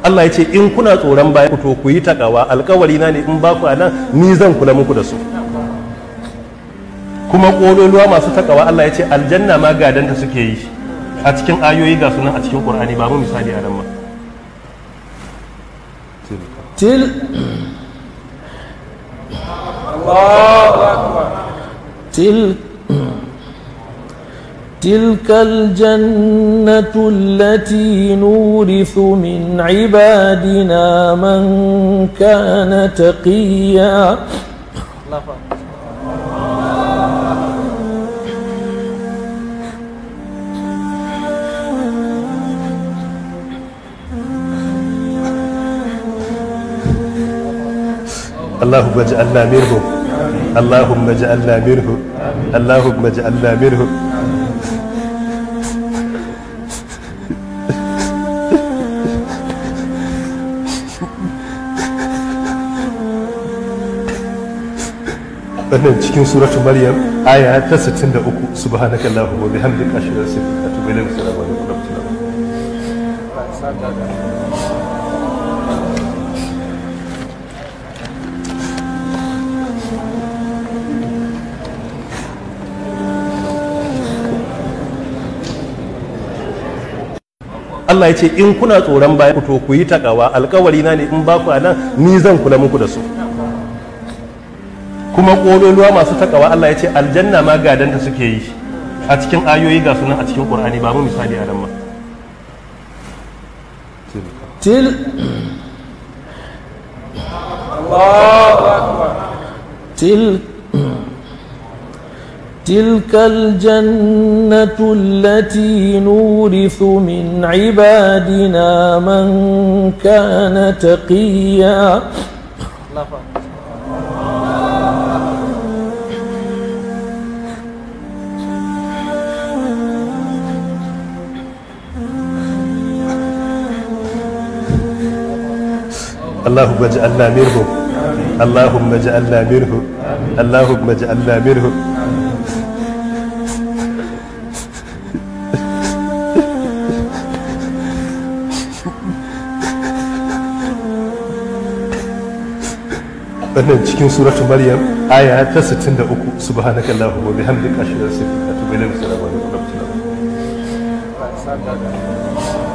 Allah ya ce in kuna tsoron baya ku to ku yi takawa, alkawari na ne in ba ku anan ni zan kula muku da su. Kuma kololuwa masu takawa Allah ya ce aljanna ma gadanta suke yi. A cikin ayoyi ga sunan a cikin Qur'ani, ba mu misali a nan ma. Til Allahu akbar. Til تلك الجنة التي نورث من عبادنا من كان تقيا. اللهم اجعلنا منهم، اللهم اجعلنا منهم، اللهم اجعلنا منهم. Wannan cikin suratu Maryam aya ta 63. Subhanaka allahumma wa bihamdika ashhadu an la ilaha illa anta astaghfiruka wa atubu ilaik. Assalamu alaikum wa rahmatullahi. Allah ya ce in kuna tsoron baya ku to ku yi takawa, alkawari na ne in ba ku anan ni zan kula muku da su. Kuma kololuwa masu takawa Allah ya ce aljanna ma gadanta suke yi. A cikin ayoyi ga sunan a cikin Qur'ani, ba mu misali a nan ma. Til Allahu akbar. Til تلك الجنة التي نورث من عبادنا من كان تقيا. اللهم اجعلنا منهم، اللهم اجعلنا منهم، اللهم اجعلنا منهم. Wannan cikin suratu Maryam aya ta 63. Subhanaka allahumma wa bihamdika ashhadu an la ilaha illa anta astaghfiruka wa atubu ilaik. Assalamu alaikum wa rahmatullahi.